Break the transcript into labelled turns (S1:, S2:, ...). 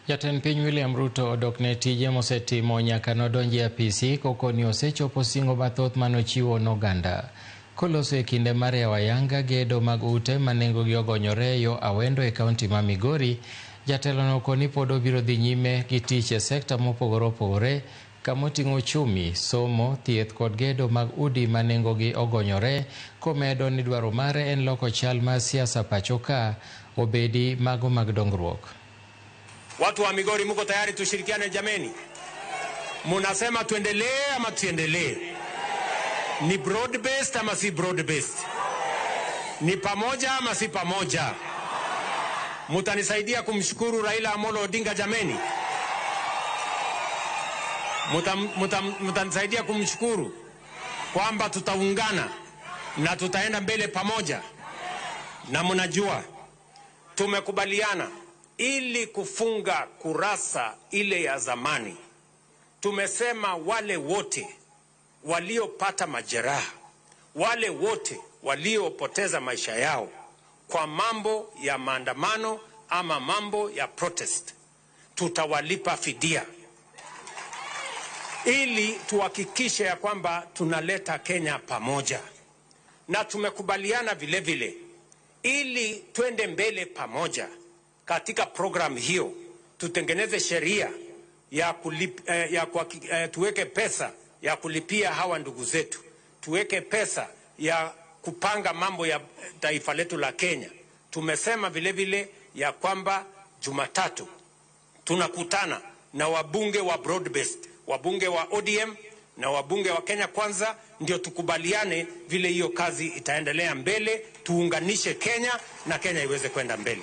S1: Jatend piny William Ruto odok ne tije mosetimo nyaka nodonji e apisi kokoni osechopo singo mathoth manochiwo noganda. Koloso e kinde mar yawo ayanga gedo mag ute ma nengogi ogonyore yo Awendo e kaunti ma Migori, jatelono okoni pod obiro dhi nyime gi tich e sekta mopogore opogore kamoting'o uchumi, somo, thieth kod gedo mag udi ma nengogi ogonyore, komedo ni dwaro mare en loko chal mar siasa pacho ka obedi mago mag dongruok.
S2: Watu wa Migori, muko tayari tushirikiane jameni? Munasema tuendelee ama tuendelee? Ni broad based ama si broad based? Ni pamoja ama si pamoja? Mutanisaidia kumshukuru Raila Amolo Odinga jameni? Mutanisaidia kumshukuru kwamba tutaungana na tutaenda mbele pamoja. Na mnajua tumekubaliana ili kufunga kurasa ile ya zamani. Tumesema wale wote waliopata majeraha, wale wote waliopoteza maisha yao kwa mambo ya maandamano ama mambo ya protest, tutawalipa fidia ili tuhakikishe ya kwamba tunaleta Kenya pamoja. Na tumekubaliana vile vile ili twende mbele pamoja katika program hiyo, tutengeneze sheria ya kulip, ya kwa, tuweke pesa ya kulipia hawa ndugu zetu, tuweke pesa ya kupanga mambo ya taifa letu la Kenya. Tumesema vile vile ya kwamba Jumatatu tunakutana na wabunge wa broad based, wabunge wa ODM na wabunge wa Kenya Kwanza, ndio tukubaliane vile hiyo kazi itaendelea mbele, tuunganishe Kenya na Kenya iweze kwenda mbele.